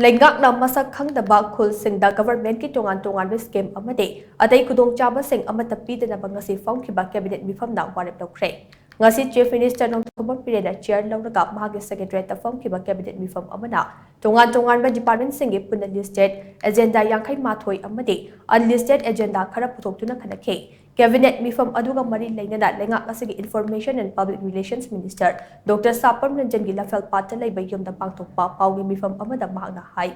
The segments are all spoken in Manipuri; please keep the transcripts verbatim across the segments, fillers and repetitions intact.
ꯂꯩꯉꯥꯛꯅ ꯃꯁꯛ ꯈꯪꯗꯕ ꯈꯨꯜꯁꯤꯡꯗ ꯒꯚꯔꯟꯃꯦꯟꯠꯀꯤ ꯇꯣꯉꯥꯟ ꯇꯣꯉꯥꯟꯕ ꯁ꯭ꯀꯤꯝ ꯑꯃꯗꯤ ꯑꯇꯩ ꯈꯨꯗꯣꯡꯆꯥꯕꯁꯤꯡ ꯑꯃꯠꯇ ꯄꯤꯗꯅꯕ ꯉꯁꯤ ꯐꯝꯈꯤꯕ ꯀꯦꯕꯤꯅꯦꯠ ꯃꯤꯐꯝꯅ ꯋꯥꯔꯦꯞ ꯂꯧꯈ꯭ꯔꯦ꯫ ꯉꯁꯤ ꯆꯤꯐ ꯃꯤꯅꯤꯁꯇꯔ ꯅꯣꯡꯊꯣꯝꯕꯝ ꯕꯤꯔꯦꯟꯅ ꯆꯤꯌꯔ ꯂꯧꯔꯒ ꯃꯍꯥꯛꯀꯤ ꯁꯦꯀ꯭ꯔꯦꯇꯔꯤꯌꯦꯠꯇ ꯐꯝꯈꯤꯕ ꯀꯦꯕꯤꯅꯦꯠ ꯃꯤꯐꯝ ꯑꯃꯅ ꯇꯣꯉꯥꯟ ꯇꯣꯉꯥꯟꯕ ꯗꯤꯄꯥꯔꯠꯃꯦꯟꯠꯁꯤꯡꯒꯤ ꯄꯨꯟꯅ ꯂꯤꯁꯇꯦꯗ ꯑꯦꯖꯦꯟꯗꯥ ꯌꯥꯡꯈꯩ ꯃꯥꯊꯣꯏ ꯑꯃꯗꯤ ꯑꯟꯂꯤꯁꯇꯦꯗ ꯑꯦꯖꯦꯟꯗꯥ ꯈꯔ ꯄꯨꯊꯣꯛꯇꯨꯅ ꯈꯟꯅꯈꯤ꯫ ꯀꯦꯕꯤꯅꯦꯠ ꯃꯤꯐꯝ ꯑꯗꯨꯒ ꯃꯔꯤ ꯂꯩꯅꯅ ꯂꯩꯉꯥꯛ ꯑꯁꯤꯒꯤ information and public relations minister doctor Sapam ꯔꯟꯖꯟꯒꯤ ꯂꯐꯦꯜꯄꯥꯠꯇ ꯂꯩꯕ ꯌꯨꯝꯗ ꯄꯥꯡꯊꯣꯛꯄ ꯄꯥꯎꯒꯤ ꯃꯤꯐꯝ ꯑꯃꯗ ꯃꯍꯥꯛꯅ ꯍꯥꯏ,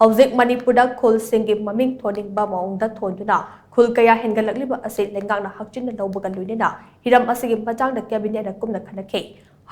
ꯍꯧꯖꯤꯛ ꯃꯅꯤꯄꯨꯔꯗ ꯈꯨꯜꯁꯤꯡꯒꯤ ꯃꯃꯤꯡ ꯊꯣꯟꯅꯤꯡꯕ ꯃꯑꯣꯡꯗ ꯊꯣꯟꯗꯨꯅ ꯈꯨꯜ ꯀꯌꯥ ꯍꯦꯟꯒꯠꯂꯛꯂꯤꯕ ꯑꯁꯤ ꯂꯩꯉꯥꯛꯅ ꯍꯛꯆꯤꯟꯅ ꯂꯧꯕꯒ ꯂꯣꯏꯅꯅ ꯍꯤꯔꯝ ꯑꯁꯤꯒꯤ ꯃꯇꯥꯡꯗ ꯀꯦꯕꯤꯅꯦꯠꯅ ꯀꯨꯞꯅ ꯈꯟꯅꯈꯤ꯫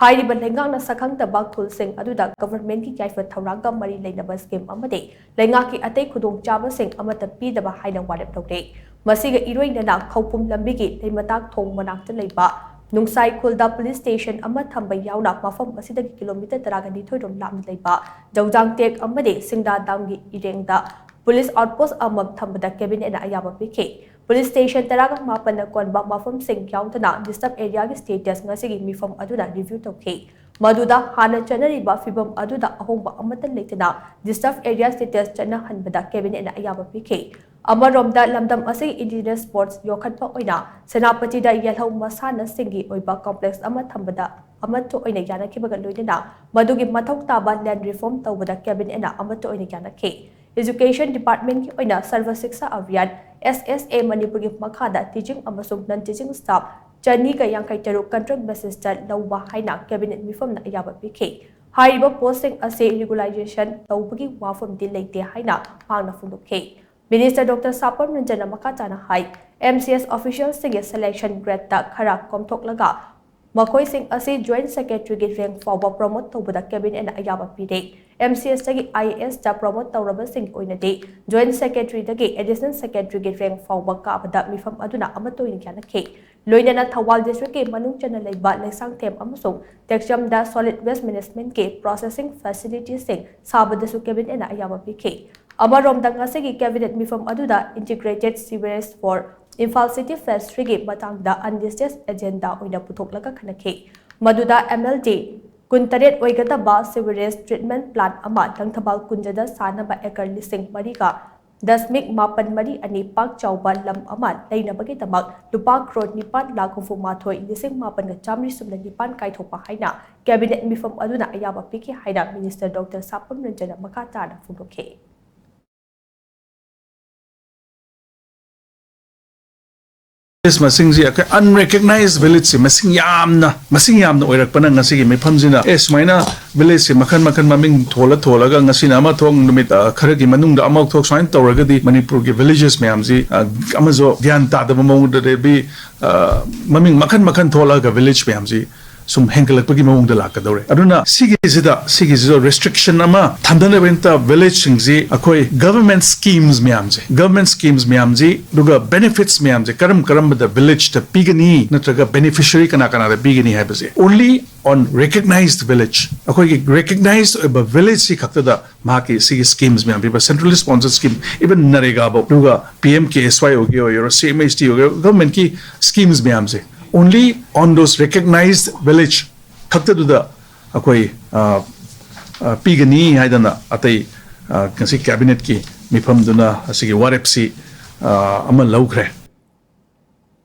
ꯍꯥꯏꯔꯤꯕ ꯂꯩꯉꯥꯛꯅ ꯁꯛꯈꯪꯗꯕ ꯈꯨꯜꯁꯤꯡ ꯑꯗꯨꯗ ꯒꯚꯔꯟꯃꯦꯟꯠꯀꯤ ꯌꯥꯏꯐ ꯊꯧꯔꯥꯡꯒ ꯃꯔꯤ ꯂꯩꯅꯕ ꯁ꯭ꯀꯤꯝ ꯑꯃꯗꯤ ꯂꯩꯉꯥꯛꯀꯤ ꯑꯇꯩ ꯈꯨꯗꯣꯡꯆꯥꯕꯁꯤꯡ ꯑꯃꯠꯇ ꯄꯤꯗꯕ ꯍꯥꯏꯅ ꯋꯥꯔꯦꯞ ꯂꯧꯔꯦ꯫ ꯃꯁꯤꯒ ꯏꯔꯣꯏꯅꯅ ꯈꯧꯄꯨꯝ ꯂꯝꯕꯤꯒꯤ ꯂꯩꯃꯇꯥꯛ ꯊꯣꯡ ꯃꯅꯥꯛꯇ ꯂꯩꯕ ꯅꯨꯡꯁꯥꯏ ꯈꯨꯜꯗ ꯄꯨꯂꯤꯁ ꯁ꯭ꯇꯦꯁꯟ ꯑꯃ ꯊꯝꯕ ꯌꯥꯎꯅ ꯃꯐꯝ ꯑꯁꯤꯗꯒꯤ ꯀꯤꯂꯣꯃꯤꯇꯔ ꯇꯔꯥꯒ ꯅꯤꯊꯣꯏ ꯔꯣꯝ ꯂꯥꯞꯅ ꯂꯩꯕ ꯖꯧꯖꯥꯡꯇꯦꯛ ꯑꯃꯗꯤ ꯁꯤꯡꯗꯥ ꯗꯥꯝꯒꯤ ꯏꯔꯦꯡꯗ ꯄꯨꯂꯤꯁ ꯑꯥꯎꯠꯄꯣꯁꯠ ꯑꯃ ꯊꯝꯕꯗ ꯀꯦꯕꯤꯅꯦꯠꯅ ꯑꯌꯥꯕ ꯄꯤꯈꯤ꯫ ꯄꯨꯂꯤꯁ ꯁ꯭ꯇꯦꯁꯟ ꯇꯔꯥꯒ ꯃꯥꯄꯟꯅ ꯀꯣꯟꯕ ꯃꯐꯝꯁꯤꯡ ꯌꯥꯎꯗꯅ ꯗꯤꯁꯇꯔꯕ ꯑꯦꯔꯤꯌꯥꯒꯤ ꯁ꯭ꯇꯦꯇꯁ ꯉꯁꯤꯒꯤ ꯃꯤꯐꯝ ꯑꯗꯨꯅ ꯔꯤꯚ꯭ꯌꯨ ꯇꯧꯈꯤ꯫ ꯃꯗꯨꯗ ꯍꯥꯟꯅ ꯆꯠꯅꯔꯤꯕ ꯐꯤꯚꯝ ꯑꯗꯨꯗ ꯑꯍꯣꯡꯕ ꯑꯃꯠꯇ ꯂꯩꯇꯅ ꯗꯤꯁꯇꯔꯕ ꯑꯦꯔꯤꯌꯥ ꯁ꯭ꯇꯦꯇꯁ ꯆꯠꯅꯍꯟꯕꯗ ꯀꯦꯕꯤꯅꯦꯠꯅ ꯑꯌꯥꯕ ꯄꯤꯈꯤ꯫ ꯑꯃꯔꯣꯝꯗ ꯂꯝꯗꯝ ꯑꯁꯤꯒꯤ ꯏꯟꯗꯤꯖꯤꯅꯁ ꯁ꯭ꯄꯣꯔꯠꯁ ꯌꯣꯛꯈꯠꯄ ꯑꯣꯏꯅ ꯁꯦꯅꯥꯄꯇꯤꯗ ꯌꯦꯜꯍꯧ ꯃꯁꯥꯟꯅꯁꯤꯡꯒꯤ ꯑꯣꯏꯕ ꯀꯣꯝꯄ꯭ꯂꯦꯛꯁ ꯑꯃ ꯊꯝꯕꯗ ꯑꯃꯠꯇ ꯑꯣꯏꯅ ꯌꯥꯅꯈꯤꯕꯒ ꯂꯣꯏꯅꯅ ꯃꯗꯨꯒꯤ ꯃꯊꯧ ꯇꯥꯕ ꯂꯦꯟꯗ ꯔꯤꯐꯣꯔꯝ ꯇꯧꯕꯗ ꯀꯦꯕꯤꯅꯦꯠꯅ ꯑꯃꯠꯇ ꯑꯣꯏꯅ ꯌꯥꯅꯈꯤ꯫ ꯏꯖꯨꯀꯦꯁꯟ ꯗꯤꯄꯥꯔꯠꯃꯦꯟꯠꯀꯤ ꯑꯣꯏꯅ ꯁꯔꯚ ꯁꯤꯛꯁꯥ ꯑꯚꯤꯌꯥꯟ, ꯑꯦꯁ ꯑꯦꯁ ꯑꯦ, ꯃꯅꯤꯄꯨꯔꯒꯤ ꯃꯈꯥꯗ ꯇꯤꯆꯤꯡ ꯑꯃꯁꯨꯡ ꯅꯟ ꯇꯤꯆꯤꯡ ꯁ꯭ꯇꯥꯐ ꯆꯅꯤꯒ ꯌꯥꯡꯈꯩ ꯇꯔꯨꯛ ꯀꯟꯇ꯭ꯔꯦꯛ ꯕꯦꯁꯤꯁꯇ ꯂꯧꯕ ꯍꯥꯏꯅ ꯀꯦꯕꯤꯅꯦꯠ ꯃꯤꯐꯝꯅ ꯑꯌꯥꯕ ꯄꯤꯈꯤ꯫ ꯍꯥꯏꯔꯤꯕ ꯄꯣꯁꯁꯤꯡ ꯑꯁꯤ ꯔꯤꯒꯨꯂꯥꯏꯖꯦꯁꯟ ꯇꯧꯕꯒꯤ ꯋꯥꯐꯝꯗꯤ ꯂꯩꯇꯦ ꯍꯥꯏꯅ ꯃꯍꯥꯛꯅ ꯐꯣꯡꯗꯣꯛꯈꯤ꯫ ꯃꯤꯅꯤꯁꯇꯔ ꯗꯣꯛꯇꯔ ꯁꯥꯄꯝ ꯔꯟꯖꯟꯅ ꯃꯈꯥ ꯇꯥꯅ ꯍꯥꯏ, ꯑꯦꯝ ꯁꯤ ꯑꯦꯁ ꯑꯣꯐꯤꯁꯤꯌꯦꯜꯁꯤꯡꯒꯤ ꯁꯦꯂꯦꯛꯁꯟ ꯒ꯭ꯔꯦꯗꯇ ꯈꯔ ꯀꯣꯝꯊꯣꯛꯂꯒ ꯃꯈꯣꯏꯁꯤꯡ ꯑꯁꯤ ꯖꯣꯏꯟꯠ ꯁꯦꯀ꯭ꯔꯦꯇꯔꯤꯒꯤ ꯔꯦꯡꯛ ꯐꯥꯎꯕ ꯄ꯭ꯔꯣꯃꯣꯠ ꯇꯧꯕꯗ ꯀꯦꯕꯤꯅꯦꯠꯅ ꯑꯌꯥꯕ ꯄꯤꯔꯦ꯫ M C ꯑꯦꯁꯇꯒꯤ I A ꯑꯦꯁꯇ promote ꯇꯧꯔꯕꯁꯤꯡꯒꯤ ꯑꯣꯏꯅꯗꯤ ꯖꯣꯏꯟꯠ ꯁꯦꯀ꯭ꯔꯦꯇꯔꯤꯗꯒꯤ ꯑꯦꯗꯤꯁꯅꯦꯜ ꯁꯦꯀ꯭ꯔꯦꯇꯔꯤꯒꯤ ꯔꯦꯡꯛ ꯐꯥꯎꯕ ꯀꯥꯕꯗ ꯃꯤꯐꯝ ꯑꯗꯨꯅ ꯑꯃꯠꯇ ꯑꯣꯏꯅ ꯌꯥꯅꯈꯤ꯫ ꯂꯣꯏꯅꯅ ꯊꯧꯕꯥꯜ ꯗꯤꯁꯇ꯭ꯔꯤꯛꯀꯤ ꯃꯅꯨꯡ ꯆꯟꯅ ꯂꯩꯕ ꯂꯩꯁꯥꯡꯊꯦꯝ ꯑꯃꯁꯨꯡ ꯇꯦꯛꯆꯝꯗ ꯁꯣꯂꯤꯗ ꯋꯦꯁ ꯃꯦꯅꯦꯖꯃꯦꯟꯠꯀꯤ ꯄ꯭ꯔꯣꯁꯦꯁꯤꯡ ꯐꯦꯁꯤꯂꯤꯇꯤꯁꯤꯡ ꯁꯥꯕꯗꯁꯨ ꯀꯦꯕꯤꯅꯦꯠꯅ ꯑꯌꯥꯕ ꯄꯤꯈꯤ꯫ ꯑꯃꯔꯣꯝꯗ ꯉꯁꯤꯒꯤ ꯀꯦꯕꯤꯅꯦꯠ ꯃꯤꯐꯝ ꯑꯗꯨꯗ integrated sewerage four Imphal city face ꯊ꯭ꯔꯤꯒꯤ ꯃꯇꯥꯡꯗ ꯑꯟꯂꯤꯁꯇꯦꯗ ꯑꯦꯖꯦꯟꯗꯥ ꯑꯣꯏꯅ ꯄꯨꯊꯣꯛꯂꯒ ꯈꯟꯅꯈꯤ꯫ ꯃꯗꯨꯗ ꯑꯦꯝ ꯑꯦꯜ ꯗꯤ ꯀꯨꯟꯇꯔꯦꯠ ꯑꯣꯏꯒꯗꯕ sewerage treatment plant ꯑꯃ ꯂꯪꯊꯕꯥꯜ ꯀꯨꯟꯖꯗ ꯁꯥꯅꯕ acre ꯂꯤꯁꯤꯡ ꯃꯔꯤꯒ ꯗꯁꯃꯤꯛ ꯃꯥꯄꯟ ꯃꯔꯤ ꯑꯅꯤ ꯄꯥꯛ ꯆꯥꯎꯕ ꯂꯝ ꯑꯃ ꯂꯩꯅꯕꯒꯤꯗꯃꯛ ꯂꯨꯄꯥ ꯀ꯭ꯔꯣꯔ ꯅꯤꯄꯥꯟ ꯂꯥꯈ ꯍꯨꯝꯐꯨ ꯃꯥꯊꯣꯏ ꯂꯤꯁꯤꯡ ꯃꯥꯄꯟꯒ ꯆꯥꯃꯔꯤ ꯁꯨꯞꯅ ꯅꯤꯄꯥꯟ ꯀꯥꯏꯊꯣꯛꯄ ꯍꯥꯏꯅ cabinet ꯃꯤꯐꯝ ꯑꯗꯨꯅ ꯑꯌꯥꯕ ꯄꯤꯈꯤ ꯍꯥꯏꯅ Minister Doctor ꯁꯥꯄꯝ ꯔꯟꯖꯟꯅ ꯃꯈꯥ ꯇꯥꯅ ꯐꯣꯡꯗꯣꯛꯈꯤ꯫ Village ꯃꯁꯤꯡꯁꯤ ꯑꯩꯈꯣꯏ unrecognized village ꯁꯤ ꯃꯁꯤꯡ ꯌꯥꯝꯅ, ꯃꯁꯤꯡ ꯌꯥꯝꯅ ꯑꯣꯏꯔꯛꯄꯅ ꯉꯁꯤꯒꯤ ꯃꯤꯐꯝꯁꯤꯅ, ꯑꯦ, ꯁꯨꯃꯥꯏꯅ village ꯁꯤ ꯃꯈꯜ ꯃꯈꯜ ꯃꯃꯤꯡ ꯊꯣꯜꯂ ꯊꯣꯜꯂꯒ ꯉꯁꯤꯅ ꯑꯃ ꯊꯣꯛ, ꯅꯨꯃꯤꯠ, ꯑ, ꯈꯔꯒꯤ ꯃꯅꯨꯡꯗ ꯑꯃ ꯊꯣꯛ, ꯁꯨꯃꯥꯏꯅ ꯇꯧꯔꯒꯗꯤ ꯃꯅꯤꯄꯨꯔꯒꯤ villages ꯃꯌꯥꯝꯁꯤ, ꯑ, ꯑꯃꯁꯨ ꯒ꯭ꯌꯥꯟ ꯇꯥꯗꯕ ꯃꯑꯣꯡꯗ, ꯑꯗꯩꯗꯤ, ꯑ, ꯃꯃꯤꯡ ꯃꯈꯜ ꯃꯈꯜ ꯊꯣꯛꯂꯛꯑꯒ village ꯃꯌꯥꯝꯁꯤ ꯁꯨꯝ ꯍꯦꯟꯒꯠꯂꯛꯄꯒꯤ ꯃꯑꯣꯡꯗ ꯂꯥꯛꯀꯗꯧꯔꯦ꯫ ꯑꯗꯨꯅ ꯁꯤꯒꯤꯁꯤꯗ, ꯁꯤꯒꯤꯁꯤꯗ restriction ꯑꯃ ꯊꯝꯗꯅꯕꯒꯤꯗꯃꯛꯇ village ꯁꯤꯡꯁꯤ ꯑꯩꯈꯣꯏ government schemes ꯃꯌꯥꯝꯁꯦ, government schemes ꯃꯌꯥꯝꯁꯤ, ꯑꯗꯨꯒ benefits ꯃꯌꯥꯝꯁꯦ ꯀꯔꯝ ꯀꯔꯝꯕꯗ village ꯇ ꯄꯤꯒꯅꯤ ꯅꯠꯇ꯭ꯔꯒ beneficiary ꯀꯅꯥ ꯀꯅꯥꯗ ꯄꯤꯒꯅꯤ ꯍꯥꯏꯕꯁꯦ only on recognized village, ꯑꯩꯈꯣꯏꯒꯤ recognized ꯑꯣꯏꯕ village ꯁꯤ ꯈꯛꯇꯗ ꯃꯍꯥꯛꯀꯤ ꯁꯤꯒꯤ schemes ꯃꯌꯥꯝ ꯄꯤꯕ, centrally sponsored scheme, even ꯅꯔꯦꯒꯥꯕꯨ, ꯑꯗꯨꯒ P M K S Y ꯑꯣꯏꯒꯦ ꯑꯣꯏꯔꯣ, C M H T ꯑꯣꯏꯒꯦ ꯑꯣꯏꯔꯣ, government ꯀꯤ schemes ꯃꯌꯥꯝꯁꯦ only on those recognized village ꯈꯛꯇꯗꯨꯗ ꯑꯩꯈꯣꯏ, ꯑ, ꯑ, ꯄꯤꯒꯅꯤ ꯍꯥꯏꯗꯅ ꯑꯇꯩ, ꯑ, ꯉꯁꯤ cabinet ꯀꯤ ꯃꯤꯐꯝꯗꯨꯅ ꯑꯁꯤꯒꯤ ꯋꯥꯔꯦꯞꯁꯤ, ꯑ, ꯑꯃ ꯂꯧꯈ꯭ꯔꯦ꯫